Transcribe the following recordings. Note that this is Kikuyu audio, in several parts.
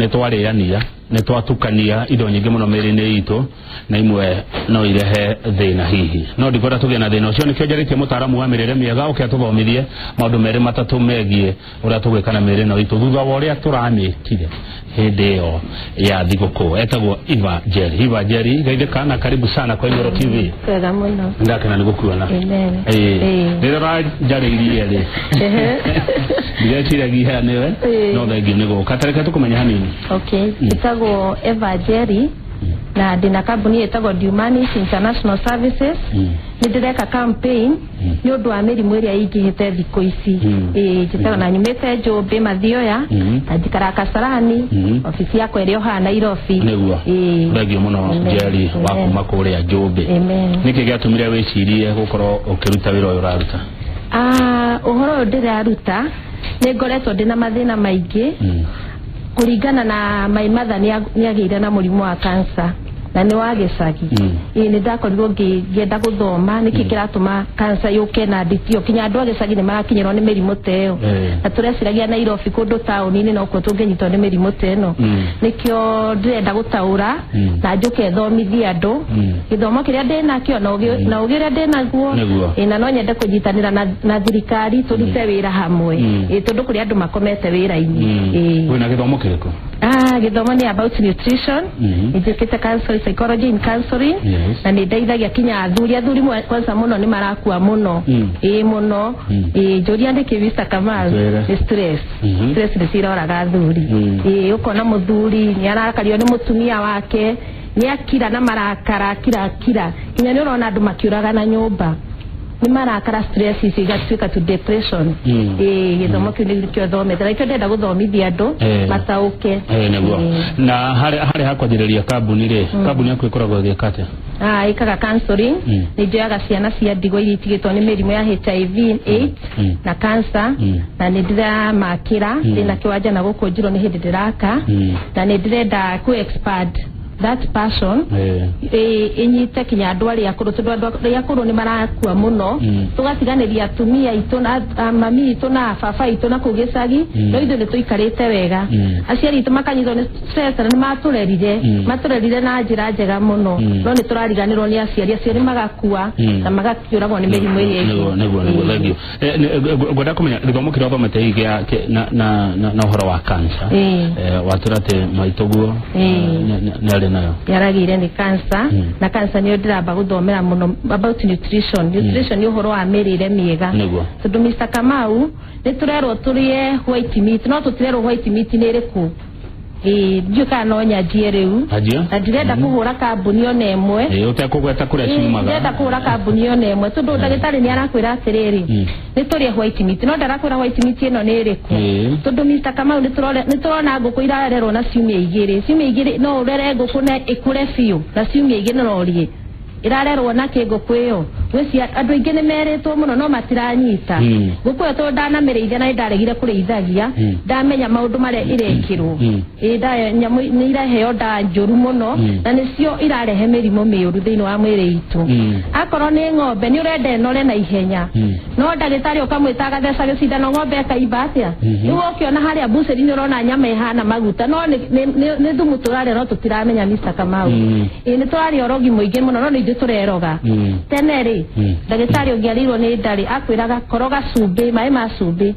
Nĩ twarĩania, nĩ twatukania indo nyingĩ mũno mĩĩrĩ-inĩ itũ, na imwe no irehe thĩna hihi. No ndikwenda tũgĩe na thĩna ũcio, nĩkĩo njarĩtie mũtaaramu wa mĩrĩre mĩega oke atũthomithie maũndũ merĩ matatũ megiĩ ũrĩa tũgwĩka na mĩĩrĩ ĩno itũ thutha wa ũrĩa tũramĩkire hĩndĩ ĩyo ya thigũkũ. Etagwo Eva Jerry. Eva Jerry, geithĩka na karibu sana kwa Inooro TV. Wega mũno. Ndakena nĩ gũkuona. Amen. Ĩĩ. Ĩĩ. Rĩrĩa ũranjarĩirie rĩ, ndireciiragia nĩwe, no thengiũ nĩ gũka. Ta reke tũkũmenye hanini. Okay. Njĩtagwo Eva Jerry na ndĩna kambuni ĩtagwo Dumanis International Services. Nĩ ndĩreka campaign nĩ ũndũ wa mĩrimũ ĩrĩa ĩingĩhĩte thikũ ici. Ĩĩ, njĩtagwo na nyumĩte Njũmbĩ Mathioya na njikaraga Kasarani, obici yakwa ĩrĩ o haha Nairobi. Nĩguo. Ĩĩ. Thengiũ mũno. Amen. Jerry wa Amen. kuma kũrĩa Njũmbĩ. Amen. Nĩkĩ gĩatũmire wĩcirie gũkorwo ũkĩruta wĩra ũyũ ũraruta? Ah, ũhoro ũyũ ndĩraruta nĩ ngoretwo ndĩna mathĩna maingĩ kũringana na my mother nĩ agĩire na mũrimũ wa cancer na nĩ wa gĩcagi. Ĩĩ, nĩ ndakorirwo ngĩenda gũthoma nĩkĩ kĩratũma cancer yũke na nditio kinya andũ a gĩcagi nĩ marakinyĩrwo nĩ mĩrimũ ta ĩyo, na tũreciragia Nairobi kũndũ taũni-inĩ nokuo tũngĩnyitwo nĩ mĩrimũ ta ĩno. Nĩkĩo ndĩrenda gũtaũra na njũke thomithie andũ gĩthomo kĩrĩa ndĩnakĩo na ũgĩ ũrĩa ndĩnaguo. Ĩĩ, na no nyende kũnyitanĩra na thirikari tũrute wĩra hamwe. Ĩĩ, tondũ kũrĩ andũ makomete wĩra-inĩ. Ĩĩ. Wĩna gĩthomo kĩrĩkũ? Ah, gĩthomo nĩ about nutrition. Njĩkĩte counseling, psychology in counseling. Na nĩ ndeithagia kinya athuri kwanza mũno nĩ marakua mũno. Ĩĩ, mũno. Ĩĩ, njũria nĩkĩ, Mr. Kamal? Njĩre. Nĩ stress. Stress nĩ ciroraga athuri. Ĩĩ, ũkona mũthuri nĩ arakario nĩ mũtumia wake, nĩ akira na marakara, akira akira kinya nĩ ũrona andũ makĩũragana nyũmba nĩ marakara, stress icio igatuĩka to depression. Ĩĩ, gĩthomo kĩu nĩkĩo thomete na nĩkĩo ndĩrenda gũthomithia andũ mataũke. Nĩguo. Na harĩ ha kwanjĩrĩria kambuni rĩ, kambuni yaku ĩkoragwo ĩgĩka atĩa? Ah, ĩkaga counseling. Nĩ njoyaga ciana cia ndigwa iria itigĩtwo nĩ mĩrimũ ya HIV AIDS na cancer, na nĩ ndĩramakĩra. Ndĩna kĩwanja na gũkũ Njirũ, nĩ hĩndĩ ndĩraka, na nĩ ndĩrenda ku expand that passion, ĩnyite kinya andũ arĩa akũrũ, tondũ andũ arĩa akũrũ nĩ marakua mũno. Tũgatiganĩria atumia aitũ na mami itũ na baba itũ na kũu gĩcagi, no ithuĩ nĩ tũikarĩte wega. Aciari aitũ makanyitwo nĩ stress na nĩ matũrerire, matũrerire na njĩra njega mũno, no nĩ tũrariganĩrwo nĩ aciari. Aciari magakua na magakĩũragwo nĩ mĩrimũ ĩrĩa ĩngĩ. Nĩguo, thengiũ. Ngwenda kũmenya gĩthomo kĩrĩa ũthomete hihi gĩa na ũhoro wa cancer. Watwĩra atĩ maitũguo nĩ arĩ nayo. Yaragĩire nĩ cancer, na cancer nĩyo ndĩramba gũthomera mũno about nutrition. Nutrition nĩ ũhoro wa mĩrĩre mĩega. Tondũ Mr. Kamau, nĩ tũrerwo tũrĩe white meat, no tũtirerwo white meat nĩ ĩrĩkũ. Ĩĩ, ndiũĩ kana no nyanjie rĩu. Anjia. Na ndirenda kũhũra kambuni ona ĩmwe. Ĩĩ, ũtekũgweta kũrĩa Ĩĩ, ciumaga. Ndirenda kũhũra kambuni ona ĩmwe tondũ ndagĩtarĩ nĩ arakwĩra atĩrĩrĩ, nĩ tũrĩe white meat, no ndarakwĩra white meat ĩno nĩ ĩrĩkũ. Tondũ Mr. Kamau, nĩ tũrona ngũkũ irarerwo na ciumia 2. Ciumia 2, no ũrere ngũkũ na ĩkũre biũ na ciumia 2? No ũrie ĩrarerwo na kĩ ngũkũ ĩyo. Gwĩcia andũ aingĩ nĩ merĩtwo mũno no matiranyita. Ngũkũ ĩyo tondũ ndanamĩrĩithia na nĩ ndaregire kũrĩithagia, ndamenya maũndũ marĩa ĩrekĩrwo. Ĩĩ, nyamũ nĩ iraheo ndawa njũru mũno, na nĩcio irarehe mĩrimũ mĩũru thĩinĩ wa mwĩrĩ itũ. Akorwo nĩ ng'ombe, nĩ ũrenda ĩnore na ihenya, no ndagĩtarĩ ũkamwĩta agatheca gĩcindano, ng'ombe ĩkaimba atĩa? Rĩu ũkĩona harĩa mbucĩri nĩ ũrona nyama ĩhana maguta, no nĩ thumu tũrarĩa no tũtiramenya, Mr. Kamau. Ĩĩ, nĩ tũrarĩa ũrogi mũingĩ mũno, no nĩ ithuĩ tũreroga. Tene rĩ, ndagĩtarĩ ũngĩarĩirwo nĩ ndarĩ akwĩraga koroga cumbĩ, maĩ ma cumbĩ.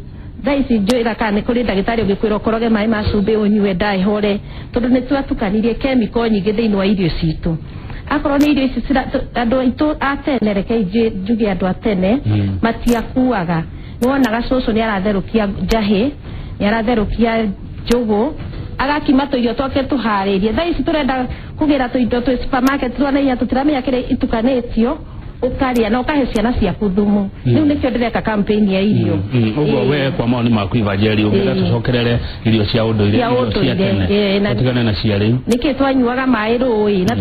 Thaa ici njũĩra kana nĩ kũrĩ ndagĩtarĩ ũngĩkwĩra ũkoroge maĩ ma cumbĩ ũnyue nda ĩhore, tondũ nĩ twatukanirie chemical nyingĩ thĩinĩ wa irio citũ. Akorwo nĩ irio ici andũ aitũ a tene, reke njuge andũ a tene matiakuaga. Nĩwonaga cũcũ nĩ aratherũkia njahĩ, nĩ aratherũkia njũgũ, agakima tũirio twake tũharĩrie. Thaa ici tũrenda kũgĩra tũindo twĩ supermarket twa naihenya, tũtiramenya kĩrĩa itukanĩtio, ũkarĩa na ũkahe ciana ciaku thumu. Rĩu nĩkĩo ndĩreka campaign ya irio. Ũguo we kwa maoni maku, Ivanjeli, ũngĩenda tũcokerere irio cia ũndũire, Cia irio cia ũndũire, tene, tũtigane na cia rĩu? Nĩkĩ twanyuaga maĩ rũĩ na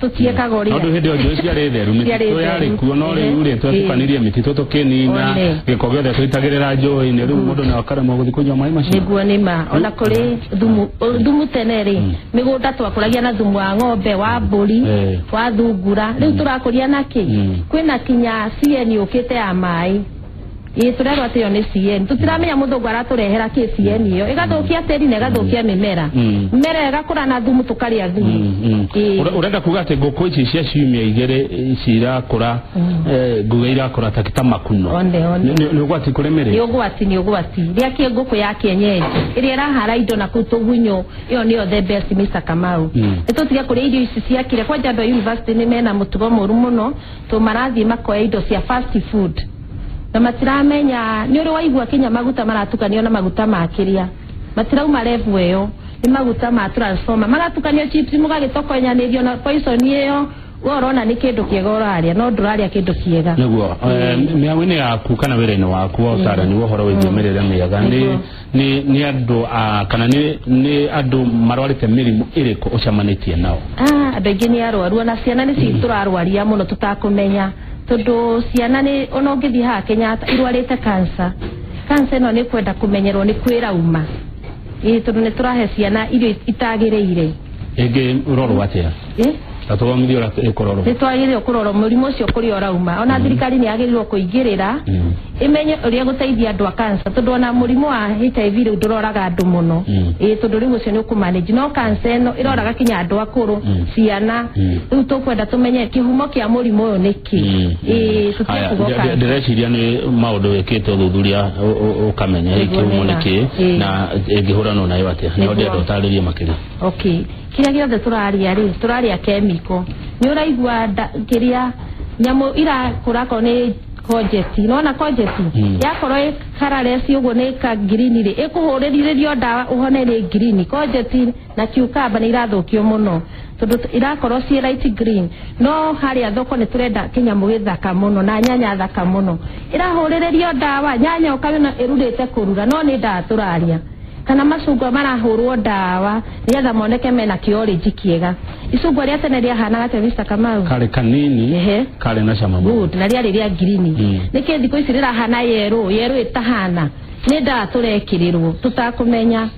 tũtiekaga ũrĩa? Tondũ hĩndĩ ĩyo njũĩ ciarĩ theru, Ciarĩ mĩtitũ yarĩ theru. kuo, no rĩu rĩ, twetukanirie mĩtitũ tũkĩnina, gĩko gĩothe tũitagĩrĩra njũĩ-inĩ, rĩu mũndũ no akaremwo gũthiĩ kũnyua maĩ macio. Nĩguo, nĩma. Ona kũrĩ thumu, thumu tene rĩ, mĩgũnda twakũragia na thumu wa ng'ombe, wa mbũri, wa thungura. Rĩu tũrakũria na kĩ? Kwĩna kinya CN yũkĩte ya maĩ. Ĩĩ, tũrerwo atĩ ĩyo nĩ CN. Tũtiramenya mũthũngũ aratũrehera kĩ CN ĩyo ĩgathũkia tĩri na ĩgathũkia mĩmera. Mĩmera ĩgakũra na thumu, tũkarĩa thumu. Ĩĩ. Ũrenda kuga atĩ ngũkũ ici cia ciumia 2 ici irakũra, nguga irakũra ta makuno? One, one. Nĩ ũgwati kũrĩ Nĩ mĩrĩ? ũgwati, nĩ ũgwati. Rĩa kĩ ngũkũ ya kienyeji ĩrĩa ĩrahara indo na kũu tũgunyũ, ĩyo nĩyo the best, Mr. Kamau. Nĩ tũtige kũrĩa irio ici ciakire. Kwanja andũ a university nĩ mena mũtugo mũru mũno, tũ marathiĩ makoya indo cia fast food na matiramenya. Nĩ ũrĩ waigua kinya maguta maratukanio na maguta ma kĩrĩa matirauma level ĩyo, nĩ maguta ma transformer magatukanio chips, mũgagĩtokonyanĩrio na poison ĩyo. We ũrona nĩ kĩndũ kĩega ũrarĩa, no ndũrarĩa kĩndũ kĩega. Nĩguo mĩhang'o-inĩ yaku kana wĩra-inĩ waku wa ũtarani wa ũhoro wĩgiĩ mĩrĩre mĩega, nĩ nĩ andũ a kana nĩ andũ marwarĩte mĩrimũ ĩrĩkũ ũcemanĩtie nao? Ah, andũ aingĩ nĩ arwaru, ona ciana nĩ tũrarwaria mũno tũtakũmenya, tondũ ciana nĩ ona ũngĩthiĩ haha Kenyatta irwarĩte cancer. Cancer ĩno nĩ kwenda kũmenyerwo nĩ kwĩrauma, ĩĩ, tondũ nĩ tũrahe ciana irio itagĩrĩire. Ĩngĩ ũrorwo atĩa? Ĩ? Tatũthomithie ũrĩa ĩkũrorwo. Nĩ twagĩrĩirwo kũrorwo mũrimũ ũcio kũrĩa ũrauma. Ona thirikari nĩ yagĩrĩirwo kũingĩrĩra, ĩmenye ũrĩa gũteithia andũ a cancer, tondũ ona mũrimũ wa HIV rĩu ndũroraga andũ mũno. Ĩĩ, tondũ rĩu ũcio nĩ ũkũmanage, no cancer ĩno ĩroraga kinya andũ akũrũ, ciana. Rĩu tũkwenda tũmenye kĩhumo kĩa mũrimũ ũyũ nĩ kĩ. Ĩĩ, tũtige Haya, kuga cancer. Ndĩreciria nĩ maũndũ wĩkĩte ũthuthuria ũkamenya hihi Nĩguo, kĩhumo nĩ nĩma. kĩ Ĩĩ. na ĩngĩhũranwo nayo atĩa. Nĩho Nĩguo. ndĩrenda ũtarĩrie makĩria. Okay, kĩrĩa gĩothe tũrarĩa rĩ, tũrarĩa chemical. Nĩ ũraigua kĩrĩa nyamũ irakũra, akorwo nĩ courgette, nona courgette yakorwo ĩ colourless ũguo, nĩ ka green rĩ, ĩkũhũrĩrĩrio ndawa ũhone nĩ green. Courgette na cucumber nĩ irathũkio mũno tondũ irakorwo ciĩ light green, no harĩa thoko nĩ tũrenda kĩnyamũ gĩthaka mũno na nyanya thaka mũno, ĩrahũrĩrĩrio ndawa. Nyanya ũkayona ĩrurĩte kũrura, no nĩ ndawa tũraria. Kana macungwa marahũrwo ndawa nĩgetha moneke mena kĩorĩnji kĩega. Icungwa rĩa tene rĩahanaga atĩa, Mr. Kamau? Karĩ kanini. Ehe. Karĩ na cama mũno. Good, na rĩarĩ rĩa ngirini. Nĩkĩ thikũ ici rĩrahana yerũ yerũ ĩtahana? Nĩ ndawa tũrekĩrĩrwo tũtakũmenya.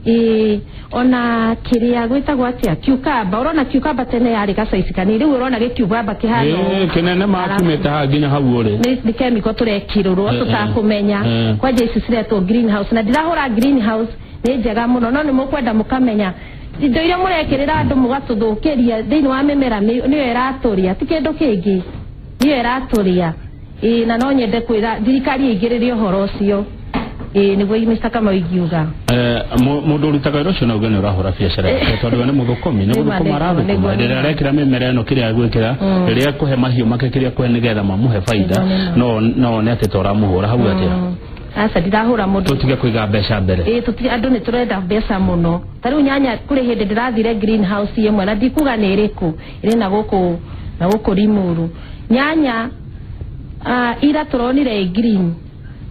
Ĩĩ, ona kĩrĩa gwĩtagwo atĩa, cucumber, ũrona cucumber tene yarĩ gacaici kanini, rĩu ũrona gĩcucumber kĩhana ũũ. Ĩĩ, kĩnene makumĩte haha nginya hau ũrĩ. Nĩ chemical tũrekĩrĩrwo tũtakũmenya. Kwanja ici ciretwo greenhouse, na ndirahũra greenhouse nĩ njega mũno, no nĩ mũkwenda mũkamenya indo iria mũrekĩrĩra andũ mũgatũthũkĩria thĩinĩ wa mĩmera nĩyo ĩratũrĩa, ti kĩndũ kĩngĩ, nĩyo ĩratũrĩa. Ĩĩ, na no nyende kwĩra thirikari ĩingĩrĩre ũhoro ũcio. Ĩĩ, nĩguo, Mr. Kamau, ingiuga. Mũndũ ũrutaga wĩra ũcio no uge nĩ ũrahũra biacara yake, tondũ we nĩ mũthũkũmi, nĩ Nĩma, gũthũkũma nĩguo, arathũkũma. Nĩguo, Rĩrĩa nĩma. arekĩra mĩmera ĩno kĩrĩa egwĩkĩra, rĩrĩa ekũhe mahiũ make kĩrĩa ekũhe nĩgetha mamũhe baida, Nĩguo, nĩma. no one atĩ ta ũramũhũra hau atĩa? Aca, ndirahũra mũndũ. Tũtige kũiga mbeca mbere. Ĩĩ, tũtige. Andũ nĩ tũrenda mbeca mũno. Ta rĩu nyanya, kũrĩ hĩndĩ ndĩrathire greenhouse ĩmwe, na ndikuga nĩ ĩrĩkũ, ĩrĩ na gũkũ na gũkũ Limuru. Nyanya ira tũronire ĩ green,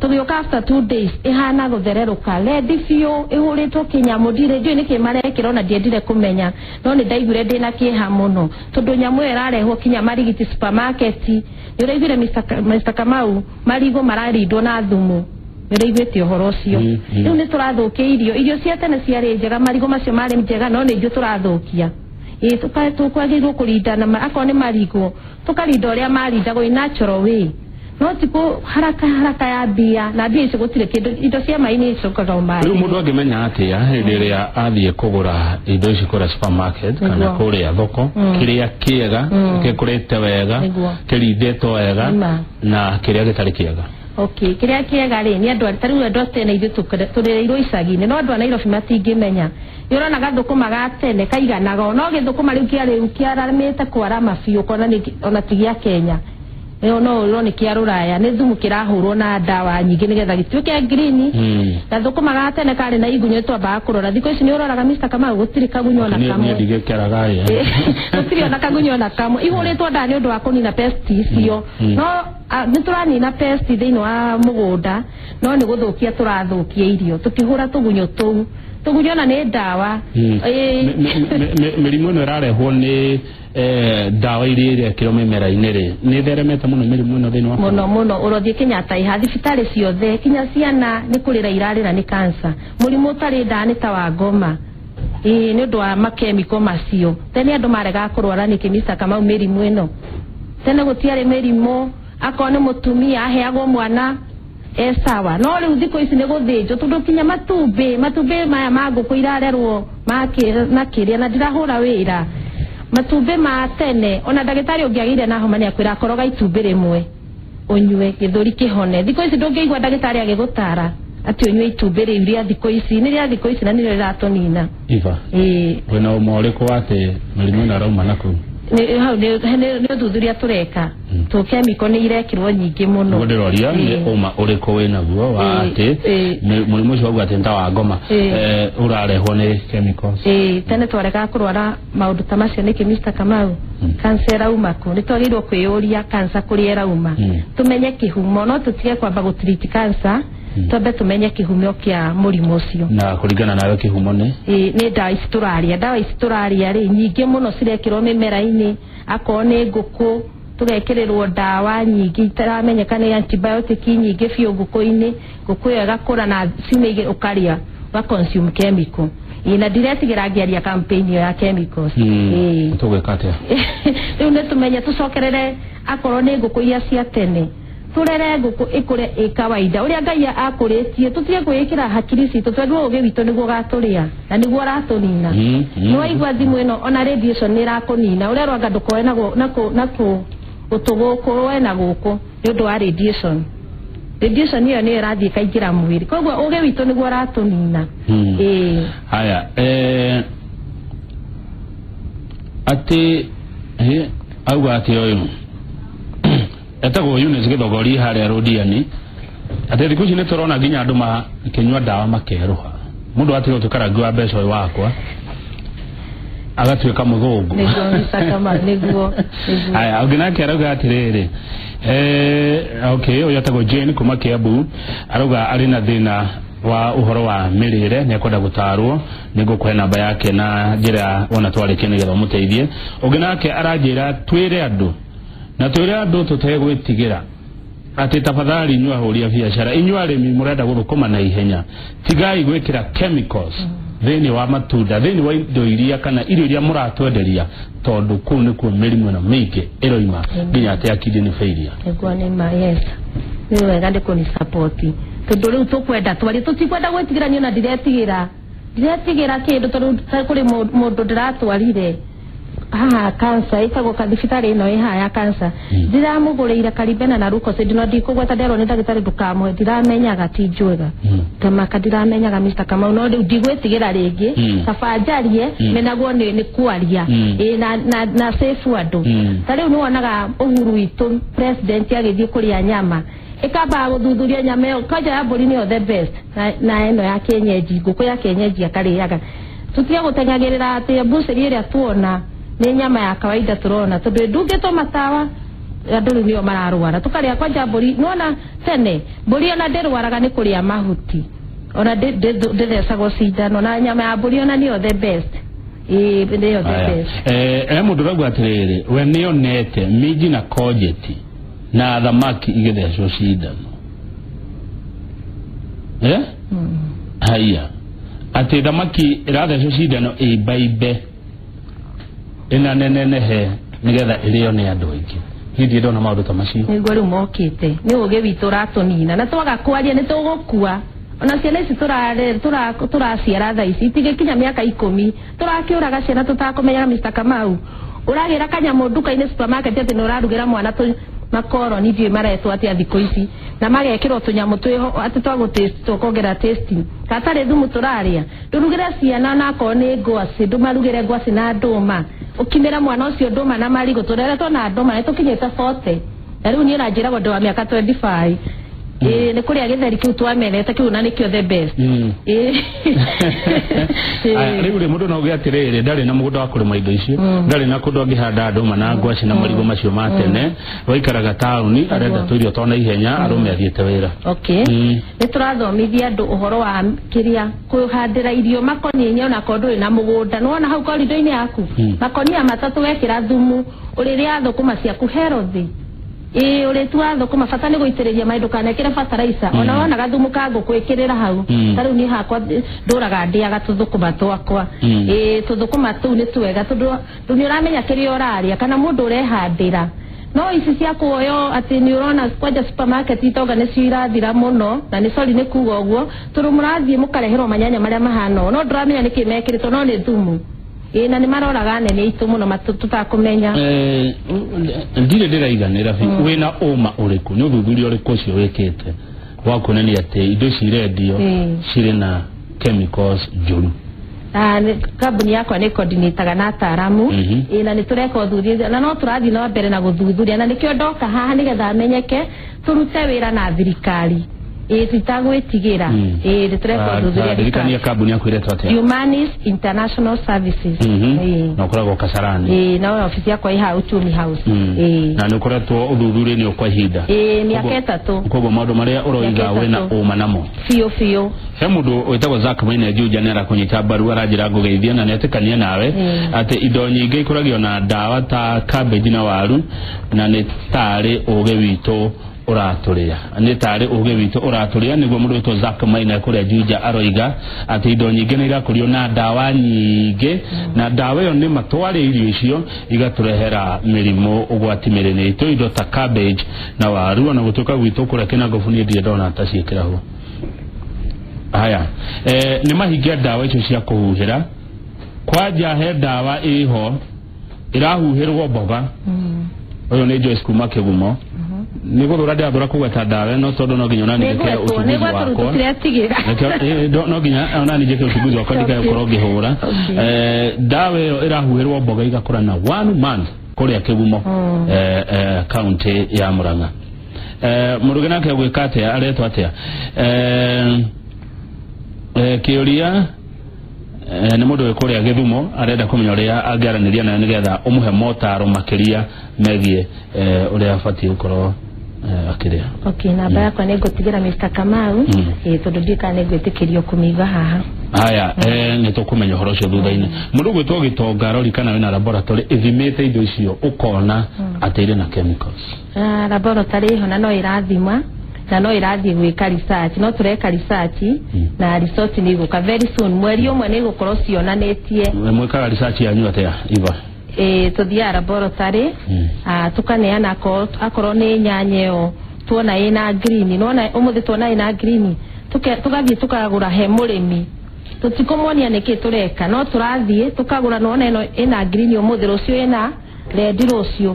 tũgĩũka after 2 days ĩhana gũthererũka red biũ, ĩhũrĩtwo kĩnyamũ ndirĩ ndiũĩ nĩkĩ marekĩra, ona ndiendire kũmenya, no nĩ ndaiguire ndĩna kĩeha mũno tondũ nyamũ ĩyo ĩrarehwo kinya Marigiti supermarket. Nĩ ũraiguire, Mr. Kamau, marigũ mararindwo na thumu? Nĩ ũraiguĩte ũhoro ũcio? Mm. Rĩu nĩ tũrathũkia irio. Irio cia tene ciarĩ njega, marigũ macio marĩ njega, no nĩ ithuĩ tũrathũkia. Ĩĩ, tũkwagĩrĩirwo kũrinda na akorwo nĩ marigũ, tũkarinda ũrĩa marindagwo in natural way, no ti kũ haraka haraka ya mbia, na mbia icio gũtirĩ kĩndũ. Indo cia maĩ nĩ icokaga o maĩ. Rĩu mũndũ angĩmenya atĩa hĩndĩ ĩrĩa athiĩ kũgũra indo ici kũrĩa supermarket kana kũrĩa thoko, kĩrĩa kĩega, gĩkũrĩte wega, kĩrindĩtwo wega, Nĩma. na kĩrĩa gĩtarĩ kĩega? Okay, kĩrĩa kĩega rĩ, nĩ andũ ta rĩu andũ a tene, ithuĩ tũrereirwo icagi-inĩ, no andũ a Nairobi matingĩmenya. Nĩ ũrona gathũkũma ga tene kaiganaga o, no gĩthũkũma rĩu kĩa rĩu kĩaramĩte kwarama biũ, ũkona ona ti gĩa Kenya. Ĩyo no ũrwo nĩ kĩa rũraya, nĩ thumu kĩrahũrwo na ndawa nyingĩ nĩgetha gĩtuĩke green. Gathũkũma ga tene karĩ na igunyũ, twambaga kũrora. Thikũ ici nĩ ũroraga, Mr. Kamau, gũtirĩ kagunyũ ona Niĩ kamwe. ndigĩkeraga ĩ. Gũtirĩ ona kagunyũ ona kamwe. Ihũrĩtwo ndawa nĩ ũndũ wa kũnina pest icio. No nĩ tũranina pest thĩinĩ wa mũgũnda, no nĩ gũthũkia tũrathũkia irio tũkĩhũra tũgunyũ tũu. Tũgunyũ ona nĩ ndawa. Ĩĩ. Mĩrimũ ĩno ĩrarehwo nĩ ndawa iria irekĩrwo mĩmera-inĩ rĩ, nĩ ĩtheremete mũno mĩrimũ ĩno thĩinĩ wa bũrũri? Mũno mũno. Ũrothiĩ Kenyatta iha thibitarĩ ciothe, kinya ciana nĩ kũrĩra irarĩra nĩ cancer. Mũrimũ ũtarĩ ndawa nĩ ta wa ngoma. Ĩĩ, nĩ ũndũ wa makemiko macio. Tene andũ maregaga kũrwara nĩkĩ, Mr. Kamau? Mĩrimũ ĩno, tene gũtiarĩ mĩrimũ. Akorwo nĩ mũtumia aheagwo mwana E sawa, no rĩu thikũ ici nĩ gũthĩnjwo, tondũ kinya matumbĩ maya ma ngũkũ irarerwo na kĩrĩa na ndirahũra wĩra. Matumbĩ ma tene, ona ndagĩtarĩ ũngĩagĩire na homa nĩ akwĩra koroga itumbĩ rĩmwe ũnyue gĩthũri kĩhone. Thikũ ici ndũngĩigua ndagĩtarĩ agĩgũtara atĩ ũnyue itumbĩ rĩu rĩa thikũ ici. Nĩ rĩa thikũ ici na nĩrĩo rĩratũnina. Iva, Ĩĩ. Wĩna ũma ũrĩkũ atĩ mĩrimũ ĩno ĩrauma na kũu? Nĩ hau nĩ ũthuthuria tũreka tũ chemical nĩ irekĩrwo nyingĩ mũno. Nĩguo ndĩroria, nĩ ũma ũrĩkũ wĩnaguo wa atĩ mũrimũ ũcio wauga atĩ nĩ ta wa ngoma, ũrarehwo nĩ chemicals? Ĩĩ, tene twarekaga kũrwara maũndũ ta macio nĩkĩ, Mr. Kamau? Cancer ĩrauma kũ? Nĩ twagĩrĩirwo kwĩyũria cancer kũrĩa ĩrauma, tũmenye kĩhumo. No tũtige kwamba gũtreat cancer, twambe tũmenye kĩhumo kĩa mũrimũ ũcio. Na kũringana nawe kĩhumo nĩ? Ĩĩ, nĩ ndawa ici tũrarĩa. Ndawa ici tũrarĩa rĩ, nyingĩ mũno cirekĩrwo mĩmera-inĩ. Akorwo nĩ ngũkũ, tũgekĩrĩrwo ndawa nyingĩ itaramenyeka nĩ antibiotic nyingĩ biũ ngũkũ-inĩ. Ngũkũ ĩyo ĩgakũra na ciumia 2 ũkarĩa, ũga consume chemical. Ĩĩ, na ndiretigĩra ngĩaria campaign ĩyo ya chemicals. Ĩĩ. Tũgwĩka atĩa? Rĩu nĩ tũmenye, tũcokerere akorwo nĩ ngũkũ iria cia tene, tũrere ngũkũ ĩkũre ĩ kawaida ũrĩa Ngai akũrĩtie. Tũtige kwĩĩkĩra hakiri citũ, tondũ ũgĩ witũ nĩguo ũgatũrĩa na nĩguo ũratũnina. Nĩ waigua thimũ ĩno, ona radiation nĩ ĩrakũnina. Ũrerwo anga ndũkoe na gũtũ gũkũ woe na gũkũ nĩ ũndũ wa radiation. Radiation ĩyo nĩyo ĩrathiĩ ĩkaingĩra mwĩrĩ, koguo ũgĩ witũ nĩguo ũratũnina. Ĩĩ. Haya, atĩ auga atĩ ũyũ etagwo Eunice Gĩthogori harĩa Rũdiani, atĩ thikũ ici nĩ tũrona nginya andũ makĩnyua ndawa makerũha. Mũndũ atiga gũtuĩka rangi wa mbeca ũyũ wakwa, agatuĩka mũthũngũ. Nĩguo, Mr. Kamau, nĩguo. Haya, ũngĩ nake arauga atĩrĩrĩ, okay, ũyũ etagwo Jane kuma Kiambu, arauga arĩ na thĩna wa ũhoro wa mĩrĩre, nĩ ekwenda gũtarwo. Nĩ ngũkũhe namba yake na njĩra wona twarĩkia nĩgetha ũmũteithie. Ũngĩ nake aranjĩra twĩre andũ, na twĩre andũ tũtegwĩtigĩra, atĩ tafadhali, inyuĩ ahũri a biacara, inyuĩ arĩmi mũrenda gũthũkũma na ihenya, tigai gwĩkĩra chemicals thĩinĩ wa matunda, thĩinĩ wa indo iria kana irio iria mũratwenderia, tondũ kũu nĩkuo mĩrimũ ĩno mĩingĩ ĩroima, nginya atĩ ya kidney failure. Nĩguo, nĩ ma, yes, nĩ wega nĩ kũni support, tondũ rĩu tũkwenda twarie, tũtikwenda gwĩtigĩra. Niĩ ona ndiretigĩra kĩndũ, tondũ ta kũrĩ mũndũ ndĩratwarire haha cancer, ĩtagwo thibitarĩ ĩno ĩ haha ya cancer. Ndiramũgũrĩire Caribena na Lucozade, no ndikũgweta. Nderwo nĩ ndagĩtarĩ ndũkamũhe, ndiramenyaga ti njwega. Tamaka ndiramenyaga, Mr. Kamau, no rĩu ndigwĩtigĩra rĩngĩ. Kaba njarie. Menagwo nĩ kwaria. Ĩ, na safe andũ. Ta rĩu nĩ wonaga Uhuru witũ president agĩthiĩ kũrĩa nyama, ĩkambaga gũthuthuria nyama ĩyo kwanja ya mbũri nĩyo the best, na ĩno ya kienyeji, ngũkũ ya kienyeji akarĩaga. Tũtige gũteng'agĩrĩra atĩ mbucĩri ĩrĩa tuona nĩ nyama ya kawaida tũrona, tondũ ĩndungĩtwo matawa, andũ rĩu nĩo mararwara. Tũkarĩa kwanja mbũri. Nĩwona tene mbũri ona ndĩrwaraga nĩ kũrĩa mahuti, ona ndĩthecagwo cindano, na nyama ya mbũri ona nĩyo the best. Ĩĩ, nĩyo the Aya. best. Mũndũ ũrauga atĩrĩrĩ, we nĩonete minji na courgette na thamaki igĩthecwo cindano, eh? Haiya, atĩ thamaki ĩrathecwo cindano ĩimbaimbe, ĩnanenenehe, nĩgetha ĩrĩo nĩ andũ aingĩ. Niĩ ndirĩ ndona maũndũ ta macio. Nĩguo rĩu mokĩte, nĩ ũgĩ witũ ũratũnina, na twaga kwaria nĩ tũgũkua. Ona ciana ici tũraciara thaa ici itigĩkinya mĩaka 10, tũrakĩũraga ciana tũtakũmenyaga. Mr. Kamau, ũragĩra kanyamũ nduka-inĩ, supermarket, atĩ nĩ ũrarugĩra mwana tũ makoroni, ndiũĩ maretwo atĩa thikũ ici, na magekĩrwo tũnyamũ twĩho atĩ twa gũtaste, tũkongerera taste, gatarĩ thumu tũrarĩa. Ndũrugĩre ciana onakorwo nĩ ngwacĩ, ndũmarugĩre ngwacĩ na ndũma, ũkimĩre mwana ũcio ndũma na marigũ. Tũreretwo na ndũma, nĩ tũkinyĩte 40, na rĩu niĩ ranjĩragwo ndĩ wa mĩaka 25. Ĩĩ, nĩ kũrĩa gĩtheri kĩu twamenete kĩu, na nĩkĩo the best. Ĩĩ. Aya, rĩu rĩ, mũndũ no uge atĩrĩrĩ, ndarĩ na mũgũnda wa kũrĩma indo icio, ndarĩ na kũndũ angĩhanda ndũma na ngwacĩ na marigũ macio ma tene, waikaraga taũni, arenda tũirio twa naihenya, arũme athiĩte wĩra. Okay. Nĩ tũrathomithia andũ ũhoro wa kĩrĩa kũhandĩra irio makonia-inĩ, onakorwo ndũrĩ na mũgũnda. Nĩwona hau korido-inĩ yaku, makonia matatũ, wekĩra thumu, ũrĩrĩa thũkũma ciaku healthy. Ĩĩ, ũrĩtua thũkũma, bata nĩ gũitĩrĩria maĩ, ndũkanekĩre fertilizer. Ona wona gathumu ka ngũkũ ĩkĩrĩra hau. Ta rĩu niĩ hakwa ndũraga ndĩaga tũthũkũma twakwa. Ĩĩ, tũthũkũma tũu nĩ twega, tondũ nĩ ũramenya kĩrĩa ũrarĩa, kana mũndũ ũrehandĩra No ici cia kuoyo atĩ nĩ ũrona kwanja supermarket itonga nĩcio irathira mũno, na nĩ sorry nĩ kuga ũguo, tondũ mũrathiĩ mũkareherwo manyanya marĩa mahana ũũ, no ndũramenya nĩkĩ mekĩrĩtwo, no nĩ thumu. Ĩĩ, na nĩ maroraga anene aitũ mũno tũtakũmenya. Ndirĩ ndĩraiganĩra biũ. Wĩna ũma ũrĩkũ, nĩ ũthuthuria ũrĩkũ ũcio wĩkĩte wa kuonania atĩ indo ici irendio cirĩ na chemicals njũru? Kambuni yakwa nĩ coordinataga na ataaramu. Ĩĩ, na nĩ tũreka ũthuthuria na no tũrathiĩ na mbere na gũthuthuria, na nĩkĩo ndoka haha nĩgetha menyeke tũrute wĩra na thirikari. Ĩĩ, tũtagwĩtigĩra. Ĩĩ, nĩ tũreka ũthuthuria. Ndirikania kambuni yaku ĩretwo atĩa? Humanis International Services. Ĩĩ. Na ũkoragwo Kasarani? Ĩĩ, na ofici yakwa ĩ haha Uchumi House. Ĩĩ. Na nĩ ũkoretwo ũthuthuria-inĩ ũyũ kwa ihinda? Ĩĩ, mĩaka 3. Koguo maũndũ marĩa ũroiga Mĩaka wĩna 3. ũma namo? Biũ biũ. He mũndũ wĩtagwo Zack Maina Juja nĩ arakũnyita mbaru, aranjĩra ngũgeithie na nĩetĩkania nawe atĩ indo nyingĩ ikũragio na ndawa ta cabbage na waru, na nĩ tarĩ ũgĩ witũ ũratũrĩa, nĩ tarĩ ũgĩ witũ ũratũrĩa. Nĩguo mũndũ wĩtwo Zack Maina kũrĩa Juja aroiga atĩ indo nyingĩ nĩ irakũrio na ndawa nyingĩ, na ndawa ĩyo nĩ matwarĩ irio icio igatũrehera mĩrimũ ũgwati mĩrĩ-inĩ itũ, indo ta cabbage na waru. Ona gũtuĩka gwitũ kũrĩa Kĩnangobu niĩ ndirĩ ndona ta ciĩkĩragwo. Haya, nĩ mahingia ndawa icio cia kũhuhĩra kwanja, he ndawa ĩho ĩrahuhĩrwo mboga. Ũyũ nĩ Joyce kuma Kĩgumo. Nĩ gũthũra ndĩrathũra kũgweta ndawa ĩno tondũ no nginya onani njĩke Nĩgwetwo uchunguzi nĩgwetwo wakwa. tũtiretigĩra. No nginya onani njĩke uchunguzi wakwa ndikae gũkorwo ngĩhũra. Ndawa ĩyo ĩrahuhĩrwo mboga igakũra na one month kũrĩa Kĩgumo, kaunti ya Murang'a. Mũndũ ũngĩ nake gwĩka atĩa, aretwo atĩa? Kĩũria nĩ mũndũ wĩ kũrĩa Gĩthumo, arenda kũmenya ũrĩa angĩaranĩria nayo nĩgetha ũmũhe motaro makĩria megiĩ ũrĩa abatiĩ gũkorwo akĩrĩa. Okay, namba yakwa nĩ ngũtigĩra Mr. Kamau. Ĩĩ, tondũ ndiũĩ kana nĩ ngwĩtĩkĩrio kũmĩiga haha. Haya, nĩ tũkũmenya ũhoro ũcio thutha-inĩ. Mũndũ ũgwĩtwo Gĩtonga arori kana wĩna laboratory ĩthimĩte indo icio ũkona atĩ irĩ na chemicals? Laboratory ĩho na no ĩrathima na no ĩrathiĩ gwĩka research, no tũreka research na result nĩ igũka very soon, mweri ũmwe nĩ igũkorwo cionanĩtie. Mwĩkaga research yanyu atĩa, Eva? Ĩĩ, tũthiaga laboratory, tũkaneana akorwo nĩ nyanya ĩyo tuona ĩna green, nona ũmũthĩ tuona ĩna green, tũgathiĩ tukagũra he mũrĩmi. Tũtikũmuonia nĩkĩ tũreka, no tũrathiĩ tukagũra, nona ĩno ĩna green ũmũthĩ, rũciũ ĩna red, rũciũ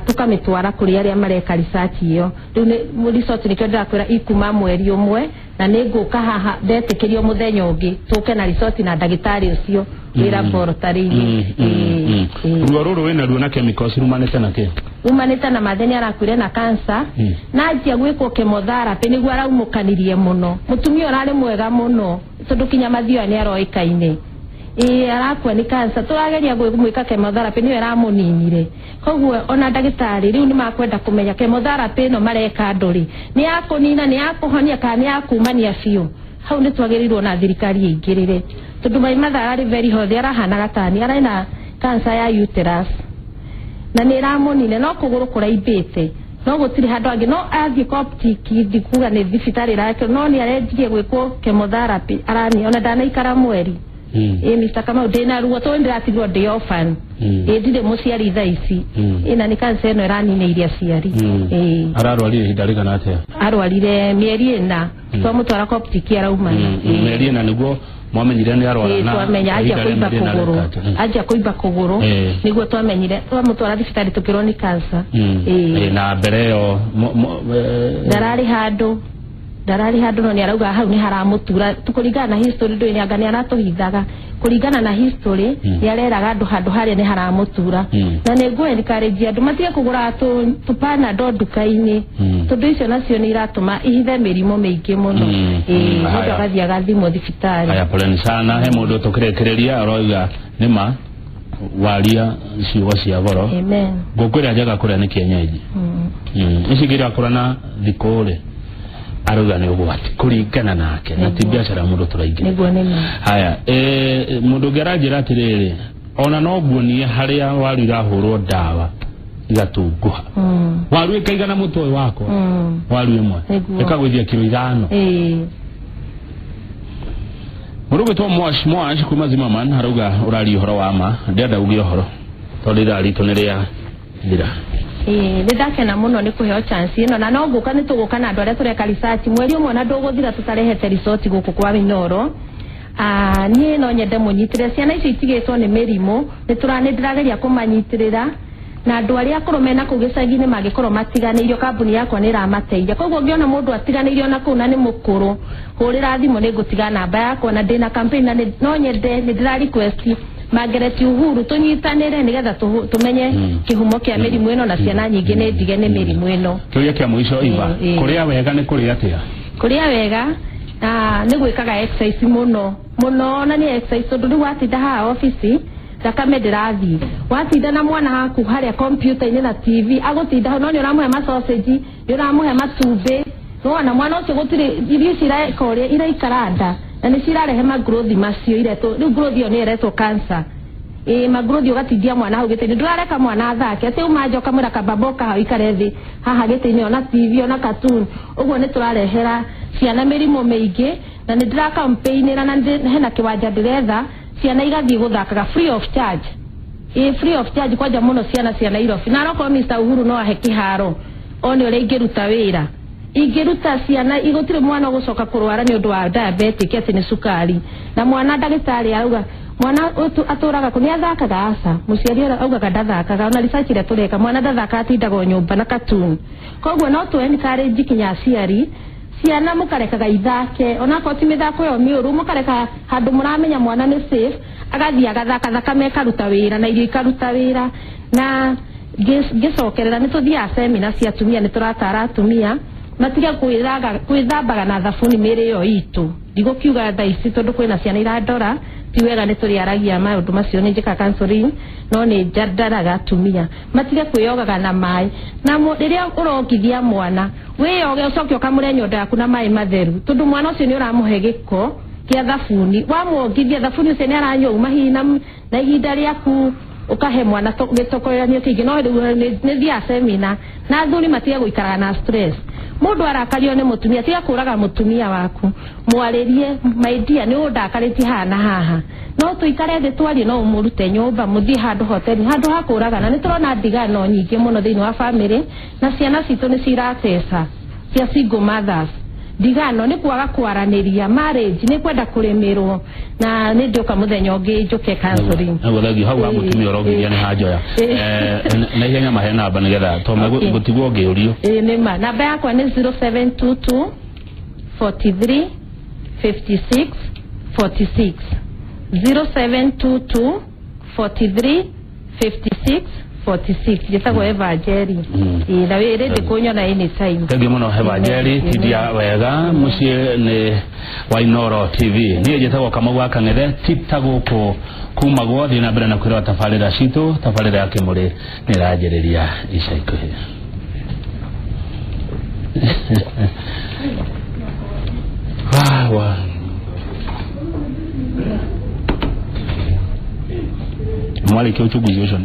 tukamĩtwara kũrĩ arĩa mareka research ĩyo. Rĩu nĩ result, nĩkĩo ndĩrakwĩra ikuma mweri ũmwe, na nĩ ngũka haha ndetĩkĩrio mũthenya ũngĩ tũke na result na ndagĩtarĩ ũcio wĩ laboratory-inĩ. Ĩĩ. Ruo rũrũ wĩna ruo na chemicals rumanĩte na kĩ? Umanĩte na mathe nĩ arakuire na cancer, na anjia gwĩkwo chemotherapy nĩguo araumũkanirie mũno. Mũtumia ũrarĩ mwega mũno, tondũ kinya mathioya nĩ aroĩkaine. Ĩĩ, arakua nĩ cancer, tũrageria gwĩka chemotherapy nĩyo ĩramũninire. Koguo ona ndagĩtarĩ rĩu nĩ makwenda kũmenya chemotherapy ĩno mareka andũ rĩ, nĩ ya kũnina, nĩ ya kũhonia, kana nĩ ya kumania biũ. Hau nĩ twagĩrĩirwo na thirikari ĩingĩrĩre, tondũ my mother ararĩ very healthy, arahanaga tani, ararĩ na cancer ya uterus na nĩ ĩramũnine, no kũgũrũ kũraimbĩte, no gũtirĩ handũ angĩ. No athiĩ Coptic, ndikuga nĩ thibitarĩ ĩrakĩrwo, no nĩ arenjirie gwĩkwo chemotherapy, arani ona ndanaikara mweri. Ĩ Mr. Kamau, ndĩna ruo tondũ ndĩratigwo ndĩ orphan. Ĩ, ndirĩ mũciari thaa ici. Ĩ, na nĩ cancer ĩno ĩraninĩire aciari. Ĩ. Ararwarire ihinda rĩigana atĩa? Arwarire mĩeri 4, twamũtwara Coptic araumana. Ĩ. Mĩeri 4 nĩguo mwamenyire nĩ arwara? Ĩ, na twamenya anjia ihinda rĩa kũimba mĩeri 4 kũgũrũ. areka atĩa? Anjia kũimba kũgũrũ, nĩguo twamenyire, twamũtwara thibitarĩ tũkĩrwo nĩ cancer. Ĩ. Ĩ, na mbere ĩyo Ndararĩ handũ, ndararĩ handũ, no nĩ arauga hau nĩ haramũtura. Kũringana na history, ndũĩ nĩ anga nĩ aratũhithaga, kũringana na history nĩ areraga andũ handũ harĩa nĩ haramũtura. Na nĩ ngũ encourage andũ matige kũgũra tũpanado nduka-inĩ, tondũ icio nacio nĩ iratũma ihithe mĩrimũ mĩingĩ mũno. Ĩ, mũndũ Haya. agathiĩ agathimwo thibitarĩ. Haya, poleni sana. He mũndũ tũkĩrĩkĩrĩria aroiga nĩma waria ciugo cia goro. Amen. Ngũkũ ĩrĩa njega kũrĩa nĩ kienyeji. Ici ingĩ irakũra na thikũ rĩ, arauga nĩ ũgwati kũringana nake, na ti biacara ya mũndũ tũraingĩra. Nĩguo nĩ ma. Haya, mũndũ ũngĩ aranjĩra atĩrĩrĩ, ona no nguonie harĩa waru irahũrwo ndawa igatunguha, waru ĩkaigana mũtwe ũyũ wakwa, waru ĩmwe ĩkagũithia kiro 5. Mũndũ ũgwĩtwo Mwash Mwash kuma Zimmerman arauga ũraria ũhoro wa ma, ndĩrenda uge ũhoro tondũ ithaa ritũ nĩ rĩa thira. Ĩĩ, nĩ ndakena mũno nĩ kũheo chance ĩno, na no ngũka, nĩ tũgũka na andũ arĩa tũreka research. Mweri ũmwe na ndũgũthira tũtarehete resort gũkũ kwa Inooro. Ah, niĩ no nyende mũnyitĩrĩre ciana icio itigĩtwo nĩ mĩrimũ. Nĩ ndĩrageria kũmanyitĩrĩra, na andũ arĩa akũrũ mena kũu gĩcagi-inĩ mangĩkorwo matiganĩirio, kambuni yakwa nĩ ĩramateithia. Koguo ũngĩona mũndũ atiganĩirio na kũu na nĩ mũkũrũ, hũrĩra thimũ, nĩ ngũtiga namba yakwa. Na ndĩna campaign na no nyende, nĩ ndĩra request Margaret Uhuru tũnyitanĩre nĩgetha tũmenye kĩhumo kĩa mĩrimũ ĩno, na ciana nyingĩ nĩ ndige nĩ mĩrimũ ĩno. Kĩũria kĩa mũico, Eva. Kũrĩa wega nĩ kũrĩa atĩa? Kũrĩa wega nĩ gwĩkaga exercise mũno mũno, na nĩ exercise tondũ rĩu watinda haha obici, thakame ndĩrathiĩ. Watinda na mwana haku harĩa kompiuta-inĩ na TV, agũtinda hau, no nĩ ũramũhe ma sausage, nĩ ũramũhe matumbĩ, nĩwona mwana ũcio gũtirĩ irio ici ireka ũrĩa iraikara nda, na nĩ cirarehe magrowth macio iretwo rĩu growth ĩyo nĩ ĩretwo cancer. Ĩĩ, magrowth, ũgatindia mwana hau gĩtĩ-inĩ, ndũrareka mwana athake, atĩ uma nja ũkamwĩra kambamba ũka hau ikare thĩ haha gĩtĩ-inĩ, ona TV, ona cartoon. Ũguo nĩ tũrarehera ciana mĩrimũ mĩingĩ, na nĩ ndĩra campaign-ĩra na hena kĩwanja ndĩretha ciana igathiĩ gũthakaga free of charge. Ĩĩ, free of charge, kwanja mũno ciana cia Nairobi. Na arokorwo Mr Uhuru no ahe kĩharo one ũrĩa ingĩruta wĩra, ingĩruta ciana, igũtirĩ mwana ũgũcoka kũrwara nĩ ũndũ wa diabetic, atĩ nĩ cukari. Na mwana, ndagĩtarĩ arauga mwana atũraga kũ nĩ athakaga? Aca, mũciari ũrĩa augaga ndathakaga. Ona research ĩrĩa tũreka, mwana ndathakaga, atindaga o nyũmba na cartoon. Koguo no tũ encourage kinya aciari, ciana mũkarekaga ithake, onakorwo ti mĩthako ĩyo mĩũru, mũkareka handũ mũramenya mwana nĩ safe, agathiĩ agathaka, thakame ĩkaruta wĩra na irio ikaruta wĩra. Na ngĩcokerera, nĩ tũthiaga semina cia atumia, nĩ tũratara atumia matige kwĩthambaga na thabuni mĩrĩ ĩyo itũ. Ndigũkiuga thaa ici tondũ kwĩna ciana irandora, ti wega, nĩ tũrĩaragia maũndũ macio. Nĩ njĩkaga counseling, no nĩ ndaraga atumia matige kwĩyogaga na maĩ, na rĩrĩa ũrongithia mwana, wĩyoge, ũcoke ũkamũre nyondo yaku na maĩ matheru, tondũ mwana ũcio nĩ ũramũhe gĩko kĩa thabuni. Wamwongithia, thabuni ũcio nĩ aranyua uma hihi na ihinda rĩaku ũkahe mwana gĩtokoranio kĩingĩ. No rĩu nĩ thiaga semina na athuri matige gũikaraga na stress. Mũndũ arakario nĩ mũtumia, tiga kũraga mũtumia waku, mwarĩrie, "My dear, nĩ ũndakarĩtie haha na haha, no tũikare thĩ twarie?" No ũmũrute nyũmba, mũthiĩ handũ hoteli, handũ ha kũragana. Nĩ tũrona ndigano nyingĩ mũno thĩinĩ wa famĩlĩ, na ciana citũ nĩ ciratesa cia single mothers. Ndigano nĩ kwaga kwaranĩria, marriage nĩ kwenda kũrĩmĩrwo, na nĩ ndĩũka mũthenya ũngĩ njũke counseling. Nĩguo, thengio. Hau ha mũtumia ũrongithia nĩ hanjoya. Na ihenya mahe namba nĩgetha tome gũtigwo ngĩũrio. Ĩĩ, nĩ ma namba yakwa nĩ 0722 43 56 46, 0722 43 56 46. Njĩtagwo Eva Njeri. Ĩĩ, na wĩ ready kũnyona anytime. Thengiũ mũno, Eva Njeri. Tindia wega, mũciĩ nĩ wa Inooro TV. Niĩ njĩtagwo Kamau wa Kang'ethe, tita gũkũ kumagwo. Thiĩ na mbere na kwĩrora tabarĩra citũ. Tabarĩra ya Kĩmũrĩ nĩ ĩranjĩrĩria ica ikuhĩ. Wah, wah. Mwarĩkia uchunguzi ũcio.